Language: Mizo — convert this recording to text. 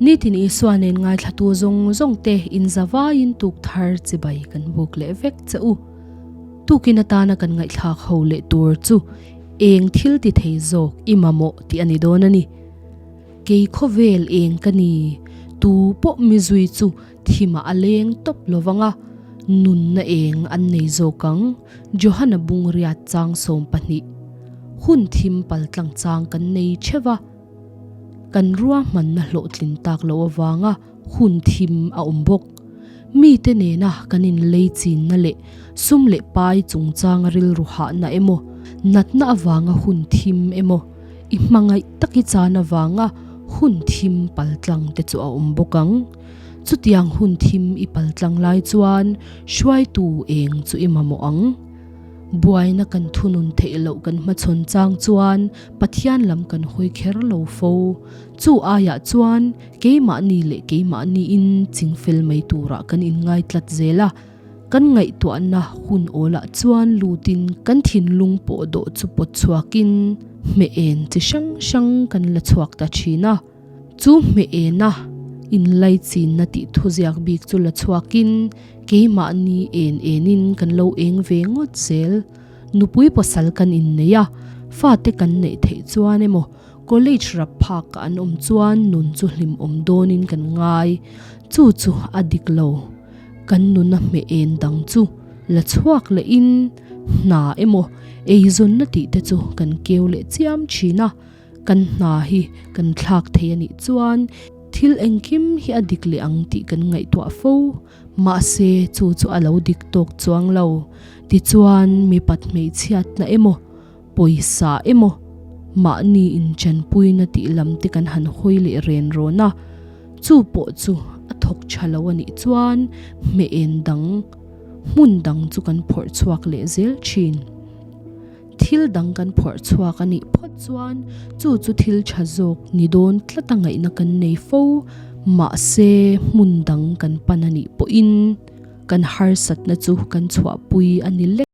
Nitin Isua nen ngaithlatu zawng zawng te in zavaiin tuk thar chibai kan buk leh vek che u. Tukin atana kan ngaihthlak ho leh tur chu eng thil ti thei zawk i mamawh tih a ni dawn a ni. Kei khawvel eng ka ni, tu pawh mi zui chu thimah a leng tawp lo vang a, nunna eng an nei zawk ang, Johana Bungriat chang 12. Hun thim paltlang chang kan nei theuh a. Kan ruahmanna hlawhtlin tak loh avanga hun thim a awm bawk. Mite nena kan inlei chinna leh sum leh pai chungchanga rilru hahna emaw, natna avanga hun thim emaw, i hmangaih tak i chan avanga hun thim paltlang te chu a awm bawk ang. Chutiang hun thim i paltlang lai chuan hruaitu eng chu i mamawh ang. Buaina kan thunun theih loh kan hmachhawn chang chuan Pathian lam kan hawi kher lo fo. Chu aiah chuan keimahni leh keimahniin chingfel mai turah kan inngai tlat zel a. Kan ngaihtuahna hun awlah chuan lutin kan thinlung pawh dawh chu pawt chhuakin hmeh en chi hrang hrang kan la chhuak ta thin a. Chu hmeh ena inlaichinna tih thuziak bik chu la chhuakin keimahni en enin kan lo eng ve ngawt zel. Nupui pasal kan innei a, fate kan neih theih chuan emaw college rap phak ah an awm chuan nun chu hlimawm dawnin kan ngai. Chu chu a dik lo. Kan nuna hmeh en dang chu la chhuak lehin hna emaw eizawnna tih te chu kan keu leh chiam thin a. Kan hna hi kan thlak thei a nih chuan thil engkim hi a dik leh ang tih kan ngaihtuah fo. Mahse, chu chu a lo dik tawk chuang lo. Tichuan, mipat hmeichhiatna emaw, pawisa emaw, mahni inchanpuina tih lam te kan han hawi leh ren rawn a. Chu pawh chu a thawk tha lo a nih chuan hmeh en dang, hmun dang chu kan phawrh chhuak leh zel thin. Thil dang kan phawrh chhuak a nih phawt chuan chu chu thil tha zawk ni dawn tlat a ngaihna kan nei fo. Mahse, hmun dang kan pan a nih pawhin kan harsatna chu kan chhuahpui a ni lek.